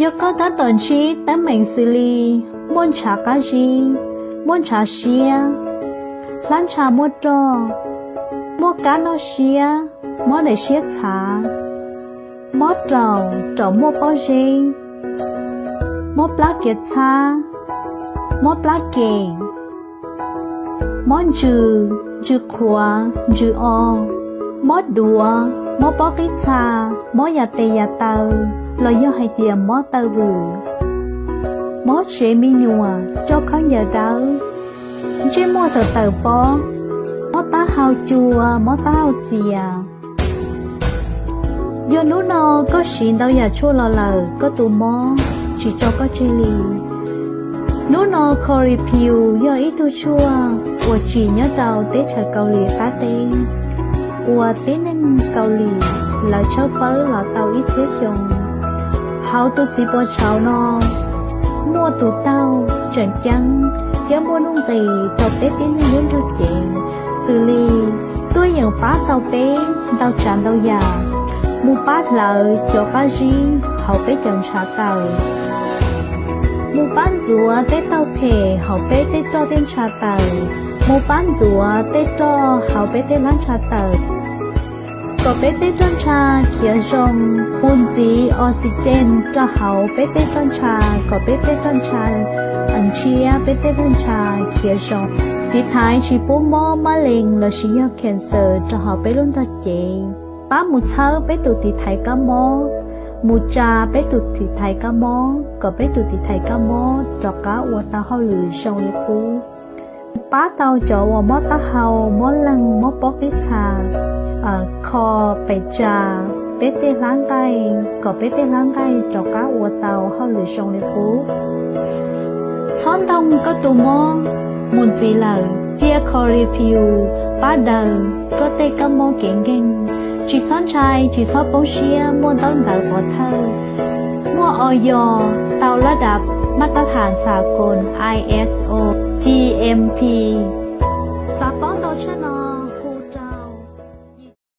Yog koj tab tom ntsib teeb meem xws li muaj ntshav qab zib, muaj ntshav siab, hlab ntsha muaj roj, muaj kab noj siab, mob daim siab txhav, mob raum, raum muaj pob zeb, mob plab kiav txhab, mob plab kem, mob ntsws, ntsws qhuav, ntsws o, mob duav, mob pob qib txha, mob yas tes yas taw, los yog hais tias mob taw vwm, mob tsev me nyuam, coj khaub ncaws dawb, ntsej muag tawm tawm pob, mob taub hau cua, mob taub hau txias. Yog hnub no koj siv ntau yam tshuaj los lawm koj tus mob tsis tso koj tseg li. Hnub no Coripiu yog ib tug tshuaj uas tsim nyob rau teb chaws Kaus Lim qab teb, uas tib neeg Kaus Lim lawv tshawb fawb los tau ib txhiab xyoo. Hauv tus txiv pos tshauv no muaj tus taug tseem ceeb thiab muaj nuj nqis rau peb tib neeg lub nrog cev, xws li tuaj yeem pab tau peb ntau tsav ntau yam, mus pab hlawv cov qab zib hauv peb cov ntshav taws, mus pab ntxuav tej taug phem hauv peb tej roj tej ntsha taws, mus pab ntxuav tej roj hauv peb tej hlab ntsha taws, kom peb tej roj ntsha khiav zoo, mus ntxiv oxygen rau hauv peb tej roj ntsha, kom peb tej roj ntsha ntshiab, peb tej roj ntsha khiav zoo. Tiv thaiv tsis pub mob mab lees lossis yog cancer rau hauv peb lub nrog cev. Pab mus txhawb peb tus tiv thaiv kab mob, mus tsa peb tus tiv thaiv kab mob, kom peb tus tiv thaiv kab mob rov qab ua tau hauj lwm zoo li qub. Pab tau cov uas mob taub hau, mob leeg, mob pob qib txha, kho pes tsa peb tej hlab nqaij, kom peb tej hlab nqaij rov qab ua tau hauj lwm zoo li qub. Txhob ntoo koj tus mob, mus ntxiv lawm, cia Coripiu pab daws koj tej kab mob kev nkeeg. Tsis txhob ntshai, tsis txhob poob siab, muaj ntaub ntawv pov thawj, muaj oyo, tau lab dab maj tab ham xav koos, ISO, GMP, xav